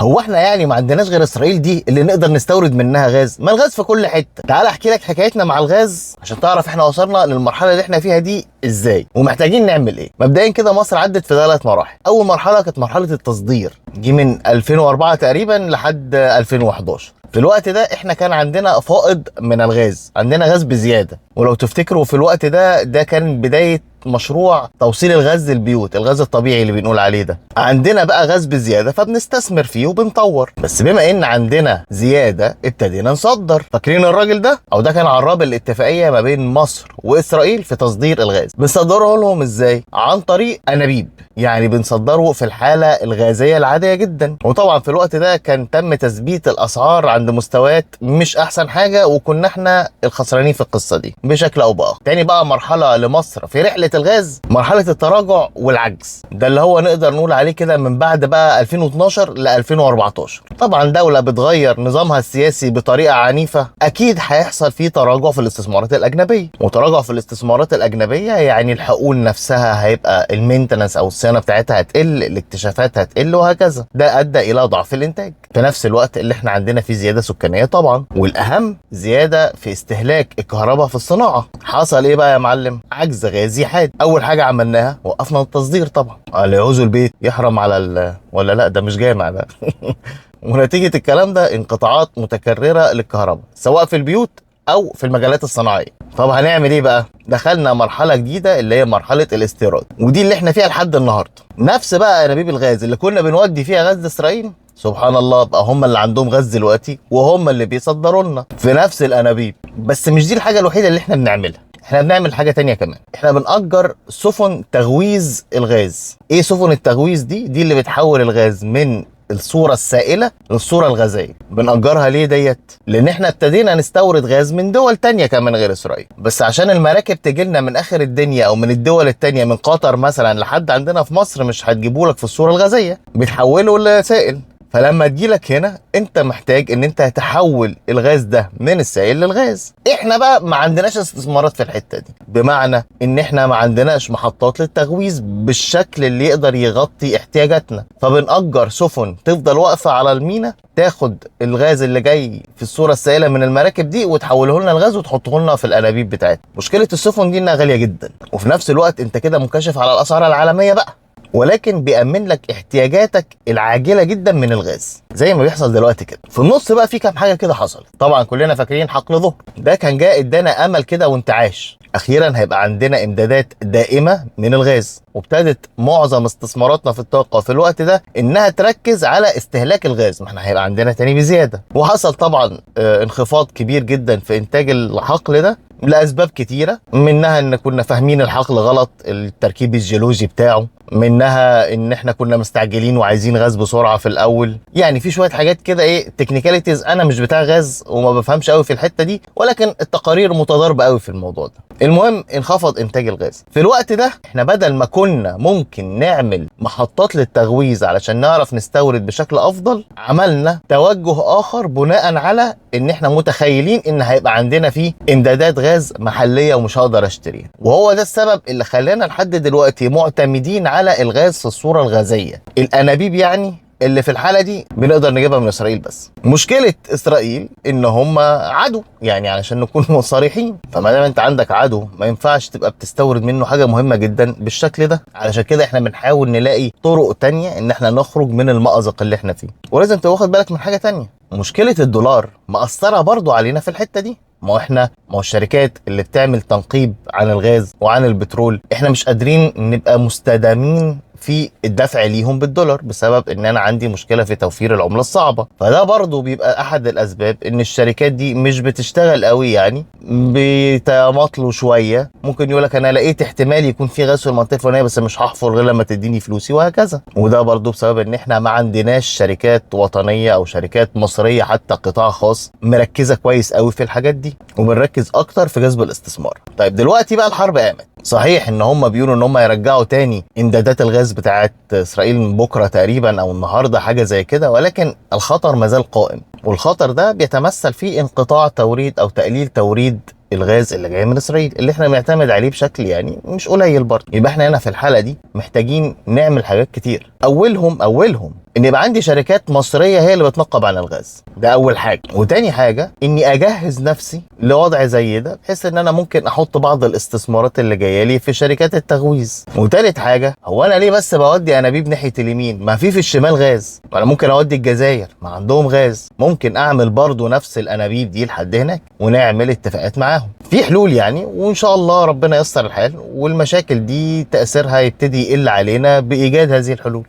هو احنا يعني ما عندناش غير اسرائيل دي اللي نقدر نستورد منها غاز؟ ما الغاز في كل حتة. تعال احكي لك حكايتنا مع الغاز عشان تعرف احنا وصلنا للمرحلة اللي احنا فيها دي ازاي ومحتاجين نعمل ايه. مبدئيا كده مصر عدت في 3 مراحل. اول مرحلة كانت مرحلة التصدير، دي من 2004 تقريبا لحد 2011. في الوقت ده احنا كان عندنا فائض من الغاز، عندنا غاز بزياده. ولو تفتكروا في الوقت ده، ده كان بداية مشروع توصيل الغاز للبيوت، الغاز الطبيعي اللي بنقول عليه ده. عندنا بقى غاز بزيادة فبنستثمر فيه وبنطور، بس بما ان عندنا زيادة ابتدينا نصدر. فاكرين الراجل ده؟ او ده كان عراب الاتفاقية ما بين مصر واسرائيل في تصدير الغاز. بنصدره لهم ازاي؟ عن طريق انابيب، يعني بنصدره في الحالة الغازية العادية جدا. وطبعا في الوقت ده كان تم تثبيت الاسعار عند مستويات مش احسن حاجه، وكنا احنا الخسرانين في القصة دي بشكل او باخر. تاني بقى مرحلة لمصر في رحله الغاز، مرحلة التراجع والعجز، ده اللي هو نقدر نقول عليه كده من بعد بقى 2012 ل 2014. طبعا دولة بتغير نظامها السياسي بطريقة عنيفة اكيد هيحصل فيه تراجع في الاستثمارات الاجنبيه، وتراجع في الاستثمارات الاجنبية يعني الحقول نفسها هيبقى ال maintenance او الصيانة بتاعتها هتقل، الاكتشافات هتقل، وهكذا. ده ادى الى ضعف الانتاج في نفس الوقت اللي احنا عندنا فيه زيادة سكانية طبعا، والاهم زيادة في استهلاك الكهرباء في الصناعة. حصل ايه بقى يا معلم؟ عجز غازي حاد. اول حاجة عملناها وقفنا التصدير طبعا، اللي يعوزوا البيت يحرم على ولا لا ده مش جامع ده. ونتيجة الكلام ده انقطاعات متكررة للكهرباء سواء في البيوت او في المجالات الصناعية. طب هنعمل ايه بقى؟ دخلنا مرحلة جديدة اللي هي مرحلة الاستيراد، ودي اللي احنا فيها لحد النهارده. نفس بقى انابيب الغاز اللي كنا بنودي فيها غاز اسرائيل، سبحان الله بقى هم اللي عندهم غاز دلوقتي وهم اللي بيصدروا لنا في نفس الانابيب. بس مش دي الحاجة الوحيدة اللي احنا بنعملها، احنا بنعمل حاجة تانية كمان. احنا بنأجر سفن تغويز الغاز. ايه سفن التغويز دي؟ دي اللي بتحول الغاز من الصورة السائلة للصورة الغازية. بنأجرها ليه ديت؟ لأن احنا ابتدينا نستورد غاز من دول تانية كمان غير إسرائيل، بس عشان المراكب تجيلنا من آخر الدنيا أو من الدول التانية من قطر مثلا لحد عندنا في مصر مش هتجيبولك في الصورة الغازية، بتحوله لسائل. فلما تجيلك هنا انت محتاج ان انت تحول الغاز ده من السائل للغاز. احنا بقى ما عندناش استثمارات في الحتة دي، بمعنى ان احنا ما عندناش محطات للتغويز بالشكل اللي يقدر يغطي احتياجاتنا، فبنأجر سفن تفضل واقفة على المينا تاخد الغاز اللي جاي في الصورة السائلة من المراكب دي وتحوله لنا الغاز وتحطه لنا في الانابيب بتاعتنا. مشكلة السفن دي انها غالية جدا، وفي نفس الوقت انت كده منكشف على الاسعار العالمية بقى، ولكن بيأمن لك احتياجاتك العاجلة جدا من الغاز زي ما بيحصل دلوقتي كده. في النص بقى في كام حاجة كده حصلت. طبعا كلنا فاكرين حقل ظهر ده كان جاء ادانا امل كده وانتعاش، اخيرا هيبقى عندنا امدادات دائمة من الغاز. وابتدت معظم استثماراتنا في الطاقة في الوقت ده انها تركز على استهلاك الغاز، ما احنا هيبقى عندنا تاني بزيادة. وحصل طبعا انخفاض كبير جدا في انتاج الحقل ده لاسباب كتيرة، منها ان كنا فاهمين الحقل غلط، التركيب الجيولوجي بتاعه، منها ان احنا كنا مستعجلين وعايزين غاز بسرعة في الاول. يعني في شوية حاجات كده ايه technicalities، انا مش بتاع غاز وما بفهمش قوي في الحتة دي، ولكن التقارير متضاربة قوي في الموضوع ده. المهم انخفض انتاج الغاز في الوقت ده. احنا بدل ما كنا ممكن نعمل محطات للتغويز علشان نعرف نستورد بشكل افضل، عملنا توجه اخر بناء على ان احنا متخيلين ان هيبقى عندنا فيه امدادات غاز محليه ومش هقدر اشتريها. وهو ده السبب اللي خلانا لحد دلوقتي معتمدين على الغاز في الصورة الغازية، الانابيب يعني اللي في الحالة دي بنقدر نجيبها من اسرائيل. بس مشكلة اسرائيل ان هم عدو، يعني علشان نكون صريحين، فما دام انت عندك عدو ما ينفعش تبقى بتستورد منه حاجة مهمة جدا بالشكل ده. علشان كده احنا بنحاول نلاقي طرق تانية ان احنا نخرج من المأزق اللي احنا فيه. ولازم تبقى واخد بالك من حاجة تانية، مشكلة الدولار مأثره برضو علينا في الحتة دي. ما هو الشركات اللي بتعمل تنقيب عن الغاز وعن البترول احنا مش قادرين نبقى مستدامين في الدفع ليهم بالدولار بسبب ان انا عندي مشكلة في توفير العملة الصعبة. فده برضو بيبقى احد الاسباب ان الشركات دي مش بتشتغل قوي، يعني بيتماطلوا شوية. ممكن يقول لك انا لقيت احتمال يكون في غاز في المنطقة الفلانية بس مش هحفر غير لما تديني فلوسي، وهكذا. وده برضو بسبب ان احنا ما عندناش شركات وطنية او شركات مصرية حتى قطاع خاص مركزه كويس قوي في الحاجات دي، وبنركز اكتر في جذب الاستثمار. طيب دلوقتي بقى الحرب قامت. صحيح ان هم بيقولوا ان هم يرجعوا تاني امدادات الغاز بتاعت اسرائيل من بكره تقريبا او النهارده حاجة زي كده، ولكن الخطر ما زال قائم، والخطر ده بيتمثل في انقطاع توريد او تقليل توريد الغاز اللي جاي من اسرائيل اللي احنا بنعتمد عليه بشكل يعني مش قليل برضه. يبقى احنا هنا في الحالة دي محتاجين نعمل حاجات كتير. اولهم ان يبقى عندي شركات مصرية هي اللي بتنقب عن الغاز، ده اول حاجة. وتاني حاجة اني اجهز نفسي لوضع زي ده، بحيث ان انا ممكن احط بعض الاستثمارات اللي جاية لي في شركات التغويز. وتالت حاجة، هو انا ليه بس بودي انابيب ناحية اليمين؟ ما في الشمال غاز، وانا ممكن اودي الجزائر ما عندهم غاز، ممكن اعمل برضو نفس الانابيب دي لحد هناك ونعمل اتفاقات معاهم. في حلول يعني، وان شاء الله ربنا ييسر الحال والمشاكل دي تاثيرها يبتدي يقل علينا بايجاد هذه الحلول.